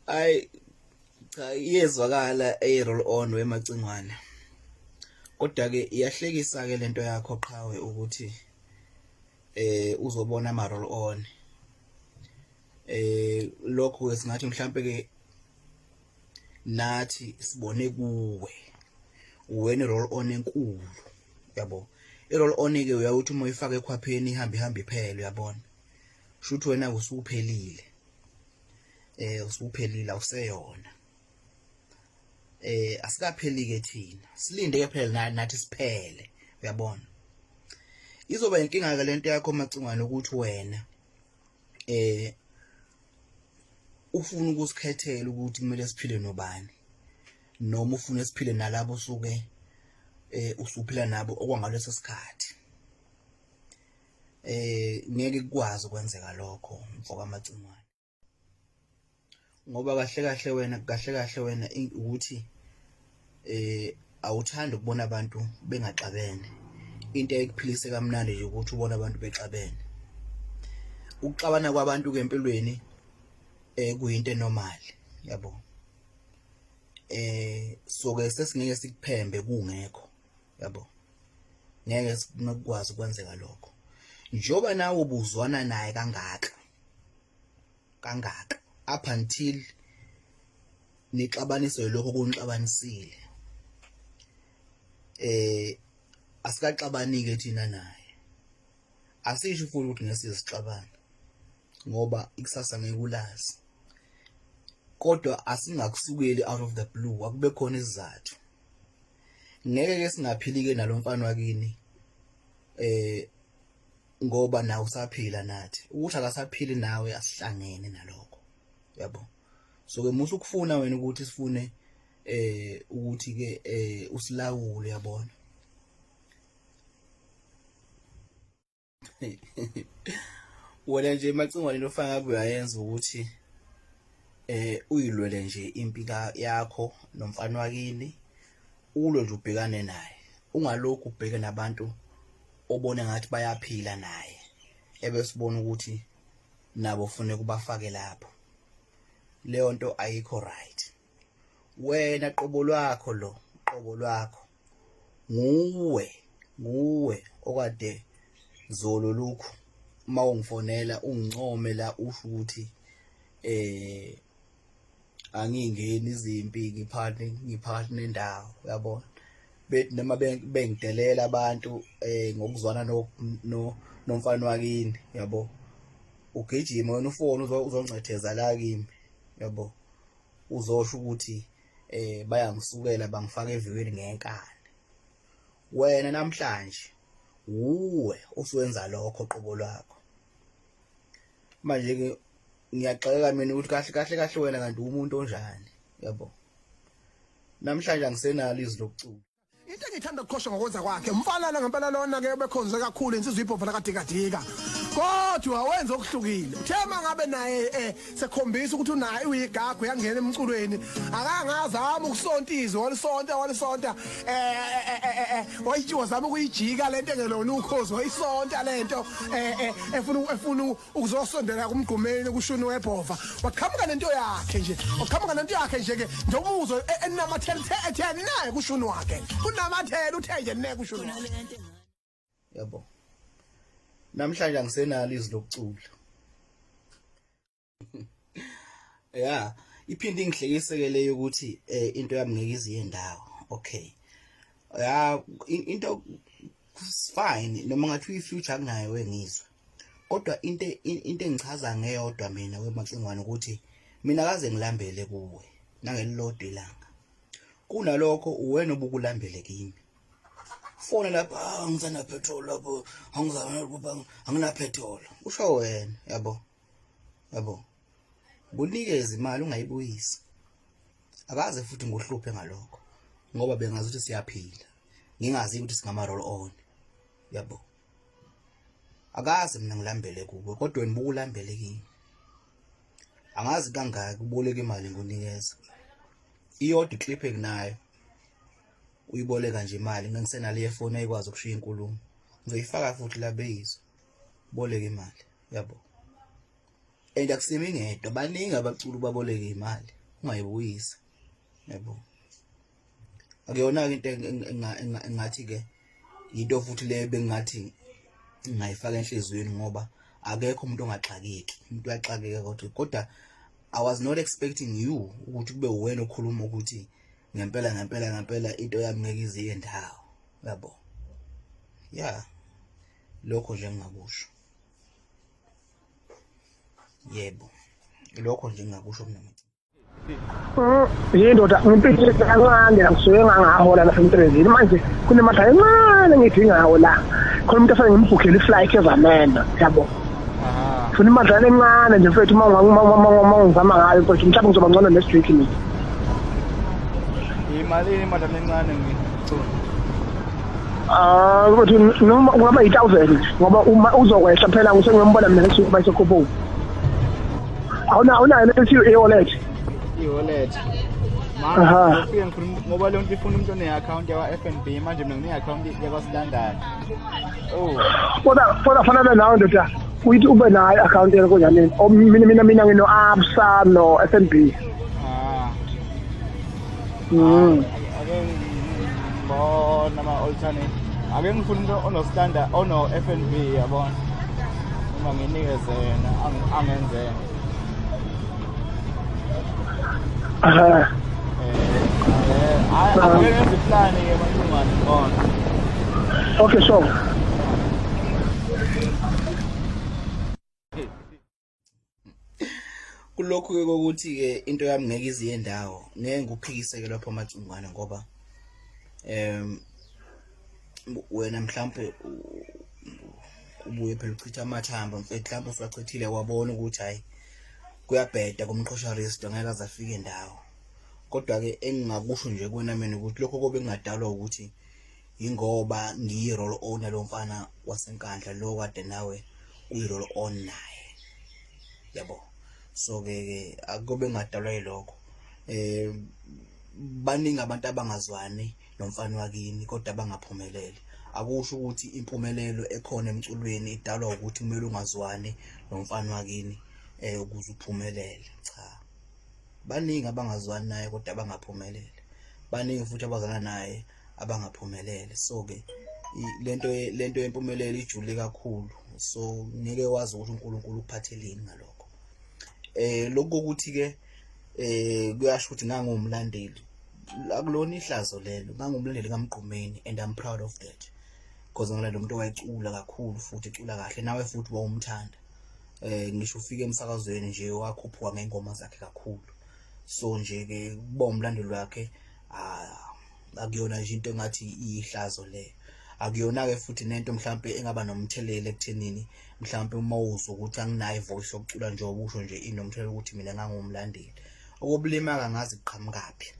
Ay cha, iyezwakala ey roll on wemacingwane. Kodwa ke iyahlekisa ke lento yakho qhawe ukuthi uzobona ama roll on. Lokho ke singathi mhlambe ke nathi sibone kuwe wena roll on enkulu, yabo. I-roll on ke uyawuthi uma uyifaka ekhwapheni ihambe ihambe iphele, uyabona. Shuthi wena usuphelile, usuphelile, awuseyona. Asikapheli ke thina, silinde ke phela nathi siphele, uyabona. Izoba inkinga ke lento yakho Macingwane ukuthi wena ufuna ukusikhethela ukuthi kumele siphile nobani, noma ufuna siphile nalabo usuke usuphila nabo okwangaleso sikhathi. Ngeke kukwazi ukwenzeka lokho mfoka Macingwane, ngoba kahle kahle wena, kahle kahle wena ukuthi awuthandi ukubona abantu bengaxabene. Into ekuphilise kamnandi nje ukuthi ubone abantu bexabene. Ukuxabana kwabantu ke empilweni kuyinto enormal, yabo. So ke sesingeke sikuphembe kungekho, yabo, ngeke sikwazi ukwenzeka lokho njengoba nawe ubuzwana naye kangaka kangaka up until nixabaniswe lokho kunixabanisile. Asikaxabani ke thina naye, asisho futhi ukuthi ngeke sixabane ngoba ikusasa ngeke ulazi, kodwa asingakusukeli out of the blue, akube khona isizathu. Ngeke ke singaphili ke nalomfana wakini ngoba nawe usaphila nathi, ukuthi akasaphili nawe asihlangene nalokho, yabo. So ke musu ukufuna wena ukuthi sifune ukuthi ke usilawule, yabona. Wena nje Macingwane into ofana ngabe uyayenza ukuthi uyilwele nje impi yakho nomfana wakini, ulwe nje ubhekane naye, ungalokhu ubheke nabantu obona ngathi bayaphila naye, ebesibona ukuthi nabo ufune kubafake lapho. Leyo nto ayikho right. Wena qobo lwakho, lo qobo lwakho nguwe, nguwe okade zolo lokhu uma ungifonela ungincome la usho ukuthi angingeni izimpi, ngiphakathi nendawo, uyabona. Bethi noma bengidelela abantu ngokuzwana nomfana wakini, yabo, ugijima wena ufone uzoncetheza la kimi, yabo, uzosho ukuthi bayangisukela bangifaka evikweni ngenkani. Wena namhlanje wuwe osuwenza lokho qobo lwakho. Manje ke ngiyaxakeka mina ukuthi kahle kahle kahle wena kanti umuntu onjani, yabo. Namhlanje angisenalo izwi lokucula. Into engithanda ukuqhosha ngokwenza kwakhe umfana la ngempela lona ke ubekhonze kakhulu insizwa ibhova lakadikadika, kodwa wenza okuhlukile. Uthe mangabe naye sekhombisa ukuthi unaye uyigagu yangena emculweni, akangazama ukusonta izwi, walisonta walisonta, wayitshiwa zama ukuyijika lento engelona ukhozi, wayisonta lento efuna ukuzosondela kumgqumeni kushuni webhova, waqhamuka nento yakhe nje, waqhamuka nento yakhe nje ke njengoba uzwe enamathela ethe naye kushuni wakhe, unamathela uthe nje ne kushuni wakhe. Yabo, namhlanje angisenalo izwi lokucula. Ya, iphinde ingihlekise ke leyo ukuthi into yami ngeke iziye ndawo. Okay, ya, into fine, noma ngathi uyi-future akunayo wengizwe, kodwa into engichaza ngeyodwa mina wemacingwane ukuthi mina kaze ngilambele kuwe nangelilodwa ilanga. Kunalokho uwena obukulambele kimi. Fona lapha, ah, angisana petrol lapho, angizana, angina petrol, usho wena, yabo, yabo. Kunikeza imali ungayibuyisi, akaze futhi ngohluphe ngalokho ngoba bengazi ukuthi siyaphila, ngingazi ukuthi singama roll on, yabo. Akaze mina ngilambele kuwe, kodwa wena bukulambele kimi. Angazi kangaki uboleka imali ngunikeza iyodwa iclip enginayo, uyiboleka nje imali ngisenale yefoni ayikwazi ukushiya inkulumo, ngizoyifaka futhi la beyizwa boleka imali, yabo. And akusimi ngedwa, baningi abaculi baboleka imali ungayibuyisa, yabo. Akuyona-ke into engathi-ke yinto futhi leyo bengingathi ngingayifaka enhliziyweni, ngoba akekho umuntu ongaxakeki, umuntu uyaxakeka, kodwa I was not expecting you ukuthi kube uwena okhuluma ukuthi ngempela ngempela ngempela into yami ngeke ize iye ndawo, yabo. Yeah, lokho nje engingakusho, yebo, lokho nje engingakusho mina. Yindoda ngimpintshile kancane la, ngisuke ngangahola nasemsebenzini manje kunemali encane engiyidingayo la, khona umuntu afanele ngimbhukhele i-flight ezamena, yabo. Funa imadlana encane nje mfethu, uma ungizama ngayo mfethu, mhlawumbe ngizoba ngcono next week mina. Imalini imadlana encane ngicula? Ah, ukuthi noma kungaba yi-1000, ngoba uma uzokwehla phela ngisengiyombona mina next week bayisekhuphuka. Awunayo lethi e-wallet? I-wallet. Manje ufike ngikhuluma ngoba leyo nto ifuna umuntu one-account yakwa-FNB, manje mina ngine-account yakwa-Standard. Oh. Kodwa fanele nawe ndoda uyithi ube nayo i-account yakho njanini. Mina ngino-Absa no-FNB. Ah. Ake ngibona ama-alternate. Ake ngifuna umuntu ono-standard ono-FNB, yabona. Uma nginikeze yena angenzele. Aha. Hayi, ake ngenze iplani ke mantungwane ngibona. Okay, sure. Kulokhu-ke kokuthi-ke into yami ngeke ize iye ndawo, ngeke ngikuphikise-ke lapho Macingwane, ngoba wena mhlampe ubuye phela uchitha amathambo mfethu, mhlampe usuwachithile wabona ukuthi hhayi kuyabheda kumqosharist, angeke aze afike ndawo. Kodwa-ke engingakusho nje kuwena mina ukuthi lokho kobe kungadalwa ukuthi yingoba ngiyi-roll on yalo mfana waseNkandla lo kade nawe uyi-roll on naye, yabo. So-ke ke akube kungadalwa yilokho. Baningi abantu abangazwani nomfana wakini kodwa bangaphumeleli. Akusho ukuthi impumelelo ekhona emculweni idalwa ukuthi kumele ungazwani nomfana wakini ukuze uphumelele. Cha, baningi abangazwani naye kodwa abangaphumelele, baningi futhi abazana naye abangaphumelele. So-ke lento yempumelelo ijule kakhulu, so ngeke wazi ukuthi uNkulunkulu ukuphatheleni ngalokho. Lokhu kokuthi-ke kuyasho ukuthi ngangumlandeli, akulona ihlazo lelo, ngangumlandeli kaMgqumeni and I'm proud of that, because ngilanda umuntu owayecula kakhulu futhi ecula kahle, nawe futhi wawumthanda. Ngisho ufike emsakazweni nje wakhuphuka ngey'ngoma zakhe kakhulu. So nje-ke kuba umlandeli wakhe akuyona nje into engathi iyihlazo leyo, akuyona-ke futhi nento mhlampe engaba nomthelela ekuthenini mhlampe uma uzwa ukuthi anginayo ivoice yokucula njengoba usho nje inomthelela ukuthi mina ngangumlandeli. Okobulima-ke angazi kuqhamukaphi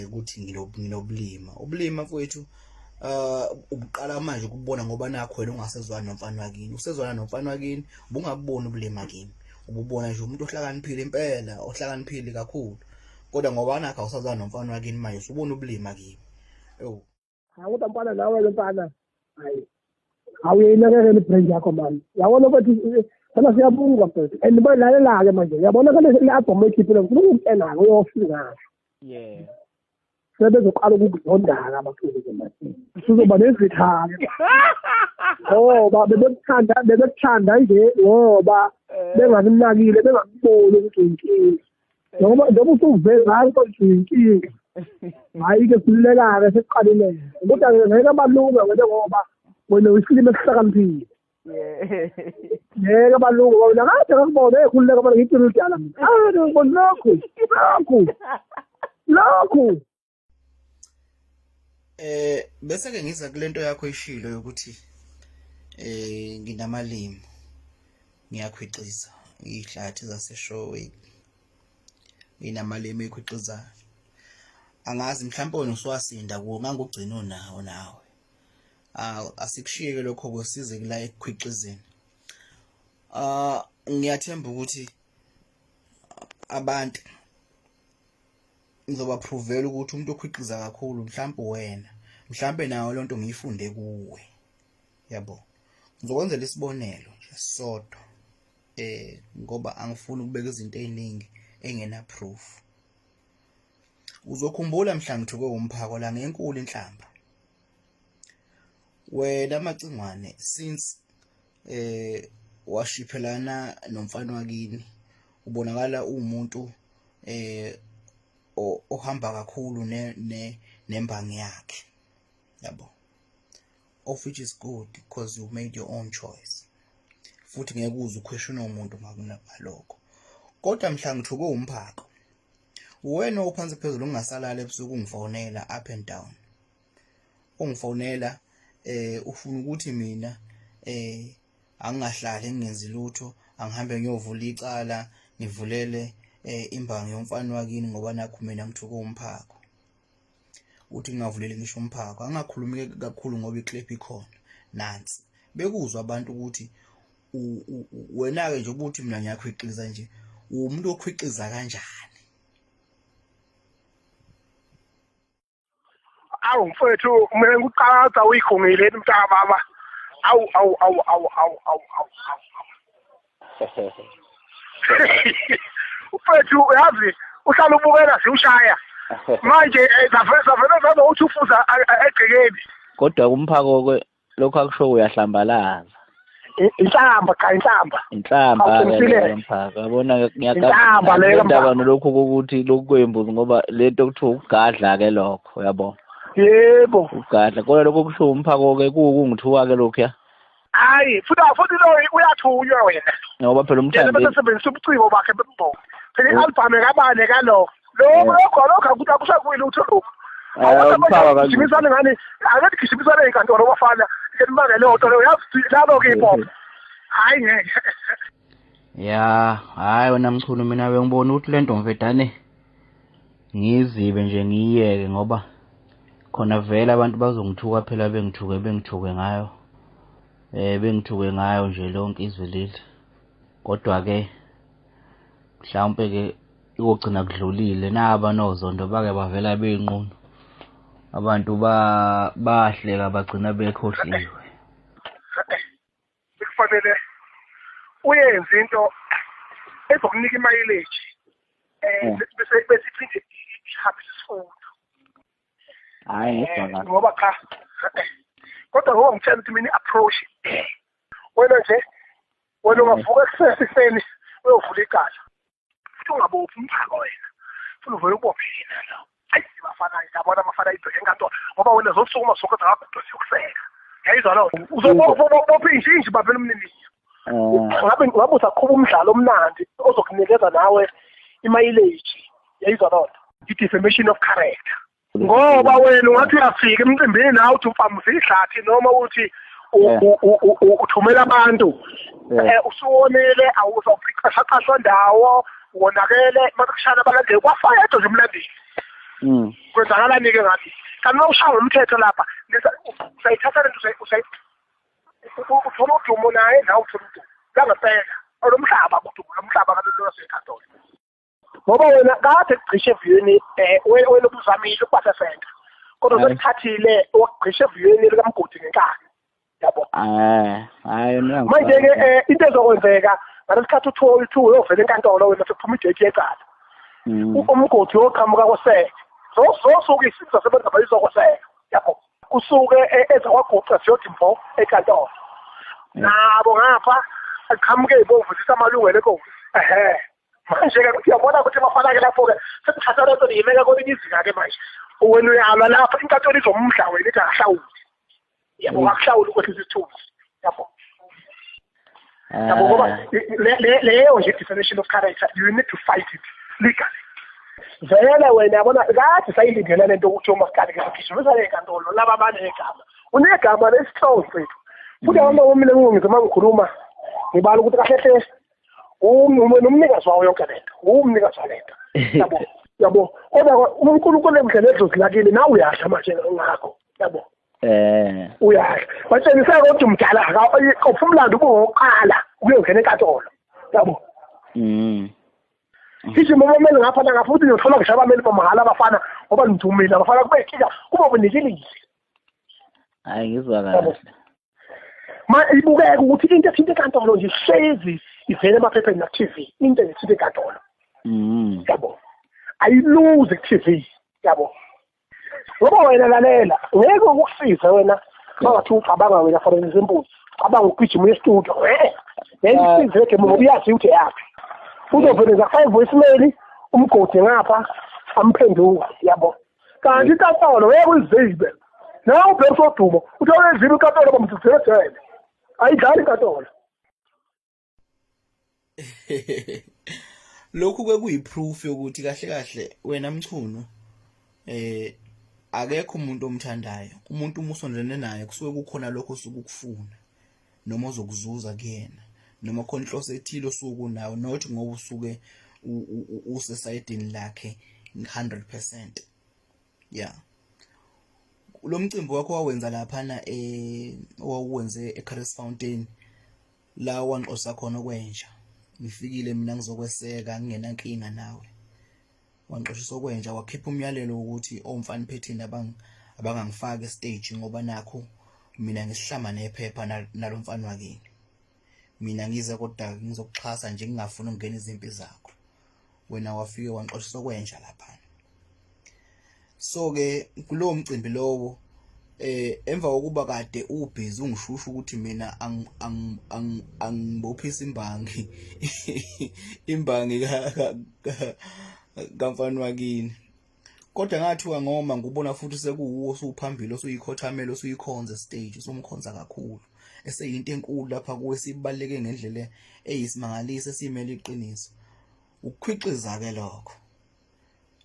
ukuthi nginobulima. Ubulima mfowethu ubuqala manje ukubona ngoba nakho wena ungasezwani nomfana wakini, usezwana nomfana wakini ubungabuboni ubulima kimi, ububona nje umuntu ohlakaniphile impela, ohlakaniphile kakhulu, kodwa ngoba nakho awusazwana nomfana wakini manje usubona ubulima kimi. Ewu. Hawu kodwa mfana, nawe ke mfana, hayi awuyinakekela i-brand yakho mani, yabona mfethu, phela siyabuka mfethu and balalela-ke manje, uyabona kale le album oyikhiphile, ngifuna ukukutshela-ke uyofika ngasho. Yeah. Sebezoqala ukukuzonda-ke abaculi-ke manje, usuzoba nezitha-ke ngoba bebekuthanda nje ngoba bengakunakile, bengakuboni ukuthi uyinkinga, njengoba usuveza hayi ukuthi uyinkinga. Hhayi-ke khululeka-ke, sekuqalile, kodwa-ke ngeke balunge wena ngoba wena uyisilima esihlakaniphile. Ngeke balunge wena, kade ngakubona. Hey, khululeka bana, ngicela udala mina, ah ngibona lokhu lokhu lokhu. Bese ke ngiza kulento yakho ishilo yokuthi nginamalimi ngiyakhwixiza ihlathi zaseshowe, nginamalimi ekhwixizayo, angazi mhlawumbe wena usuwasinda kuwo, ngangugcina unawo nawe. Asikushiyeke lokho kusize kula ekukhwixizeni. Ngiyathemba ukuthi abantu ngizobaprovela ukuthi umuntu okhwixiza kakhulu mhlawumbe wena, mhlawumbe nawe lonto ngiyifunde kuwe, yabo. Ngizokwenzela isibonelo nje sodwa. Ngoba angifuni ukubeka izinto eziningi engena proof. Uzokhumbula mhla ngithuke umphako la ngenkulu inhlamba. Wena Macingwane since washiphelana nomfana wakini ubonakala uwumuntu ohamba kakhulu ne nembangi yakhe, yabo, of which is good because you made your own choice, futhi ngeke uze uquestione umuntu ngalokho. Kodwa mhla ngithuke umphako, wena ophansi phezulu ungasalala ebusuku ungifonela up and down, ungifonela ufuna ukuthi mina angingahlali ngingenzi lutho, angihambe ngiyovula icala ngivulele imbangi yomfana wakini ngoba nakhu mina ngithuke umphako. Uthi ngingavuleli ngisho umphako, angakhulumi kakhulu ngoba iclip ikhona nansi, bekuzwa abantu ukuthi wena-ke nje ukuthi mina ngiyakhwixiza nje, uwumuntu okhwixiza kanjani? Awu mfowethu, mina ngikuqalaza uyikhungile mntaka baba. Awu awu awu awu awu awu awu awu. Mfowethu uyazi uhlala ubukela siwushaya. Manje zavele zabe uthi ufuza egcekeni. Kodwa kumphako ke lokho akusho uyahlambalaza. Inhlamba cha, inhlamba. Inhlamba ke mphako, yabona ngiyakaba leyo ndaba nolokhu kokuthi lokhu kwembuzi, ngoba lento kuthiwa ukugadla ke lokho, uyabo. Yebo. Ukugadla kodwa lokho kusho umphako ke kuwukungithuka ke lokhu ya. Hayi futhi lo uyathunywa wena. Ngoba phela umthandi bese sebenzisa ubuciko bakhe bembongo. Phela i-album kabane kalo. Lokho lokho akusakuyi lutho lokho. Awugijimisane ngani? Ake gijimisane inkantolo bafana. Ke nibange leyo nto leyo, yazi labo ke hip hop. Hayi ngeke. Ya, hayi wena Mchunu, mina bengibona ukuthi lento mvedane ngizibe nje ngiyeke, ngoba khona vele abantu bazongithuka phela, bengithuke ngayo, bengithuke ngayo nje lonke izwe leli. Kodwa ke mhlawumbe ke ikogcina kudlulile, naba nozondo bake bavela benqunu, abantu bahleka bagcina bekhohliwe. Kufanele uyenze into ezokunika imileage bese iphinde ihambise isifundo. Hayi ngizwa ngoba cha, kodwa ngoba ngitshela ukuthi mina approach wena nje, wena ungavuka ekuseni ekuseni uyovula icala futhi ungabophi umphako wena, futhi uvele ubophe yena lo. Ayi bafana, yabona abafana ibheke enkantolo, ngoba wena zosukuma zonke zakagudo ziyokuseka. Yayizwa loo nto, uzobopha inje baphela umniniyo. Ngabe usaqhuba umdlalo omnandi ozokunikeza nawe imileage. Yayizwa loo nto, i-defamation of character, ngoba wena ungathi uyafika emcimbini nawe uthi uphamusa ihlathi noma uthi uthumela abantu, usuwonile, awuzawuqashaqashwa ndawo, wonakele makushana abalandeli kwafayedwa nje umlandeli. Kwenzakalani-ke ngathi kanti uma ushaya ngomthetho lapha usayithatha lento, uthola udumo naye, nawe uthola udumo langempela olomhlaba, kudumo lomhlaba ngabe lwasenkantolo, ngoba wena kade kugqishe eviyweni, wena ubuzamile ukuba sesenta, kodwa sekuthathile wakugqisha eviyweni likamgodi ngenkani, yabo. Hayi manje-ke into ezokwenzeka ngalesikhathi uthiwa uyovela enkantolo wena, sekuphuma idate yecala, umgodi uyoqhamuka koseke, zosuke isizwe zasebenza bayizokoseka, yabo, kusuke ezakwaguqa siyothi mvo enkantolo nabo ngapha aqhamuke ibomvu zisa amalungelo enkosi. Ehhe, manje-ke uyabona ukuthi bafana-ke lapho-ke sekuthatha lento niyimeka kwelinye izinga-ke manje, wena uyalwa lapha inkantolo izomdla wena, ithi akahlawuli, yabo, akahlawuli ukwehlisa isithunzi, yabo, yabo, ngoba leyo nje defamation of character, you need to fight it legally. Vele wena yabona kade sayilindela lento ukuthi umasikali ke sigijimisa le nkantolo laba banegama, unegama lesihloko mfethu, futhi abantu mina ngizwe uma ngikhuluma ngibala ukuthi kahle hle umnikazi wawo yonke lento, umnikazi walento, yabo, yabo. Kodwa uNkulunkulu emdlela edlozi lakini nawe uyadla manje ngakho, yabo. Uyadla batshengisa kodwa umdala akaqopha umlando ubuwokuqala ukuyongena enkantolo, yabo. Gijima abameli ngapha nangapha, futhi ngiyothola ngisho abameli bamahhala abafana, ngoba ngidumile abafana, kube inkinga kuba bunikelile. Hayi ngizwa kahle. Ma ibukeka ukuthi into ethinta enkantolo nje hlezi Ivele emaphepheni naku-TV into ethinta inkantolo. Yabo, ayiluzi ku-TV, yabo, ngoba wena lalela, ngeke ukusize wena mangathi ucabanga wena, for example, cabanga ugijima uye e-studio, ngeke ukusize le game ngoba uyazi ukuthi eyaphi. Uzovele nje afake voicemail umgodi ngapha amphenduka, yabo. Kanti inkantolo ngeke uyizibe nawe, ubheke sodumo uthi awuyezibe inkantolo, bamdudela ejele. Ayidlali inkantolo. Lokhu ke kuyiproof yokuthi kahle kahle wena Mchunu akekho umuntu omthandayo. Umuntu uma usondelene naye kusuke kukhona lokho osuke ukufuna noma ozokuzuza kuyena noma khona inhloso ethile osuke unayo, not ngoba usuke usesayidini lakhe 100%. Yeah, lo mcimbi wakho wawenza laphana owawuwenze eCurries Fountain la wangixosa khona okwenja, ngifikile mina ngizokweseka ngingenankinga nawe, wangixoshisa okwenja, wakhipha umyalelo wokuthi omfana phethini abangangifaki stage ngoba nakho mina ngisihlama nephepha nalomfana wakini. Mina ngize kodwa ngizokuxhasa nje, ngingafuni ukungena izimpi zakho. Wena wafike wangixoshisa okwenja lapha. So ke kulowo mcimbi lowo, emva kokuba kade ubhizi ungishusha ukuthi mina angibophisa imbangi kamfana wakini, kodwa ngathiwa ngoma ngubona futhi sekuwuwo osuphambili, osuyikhothamela, osuyikhonza stage, usumkhonza kakhulu, eseyinto enkulu lapha kuwe, sibaleke ngendlela eyisimangaliso esimele iqiniso. Ukukhwixiza ke lokho,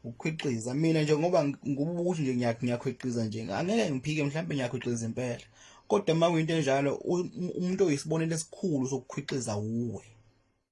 ukukhwixiza. Mina nje ngoba ngubuka ukuthi nje ngiyakhwixiza nje, angeke ngiphike, mhlawumbe ngiyakhwixiza impela, kodwa uma kuyinto enjalo, umuntu oyisibonelo esikhulu sokukhwixiza wuwe.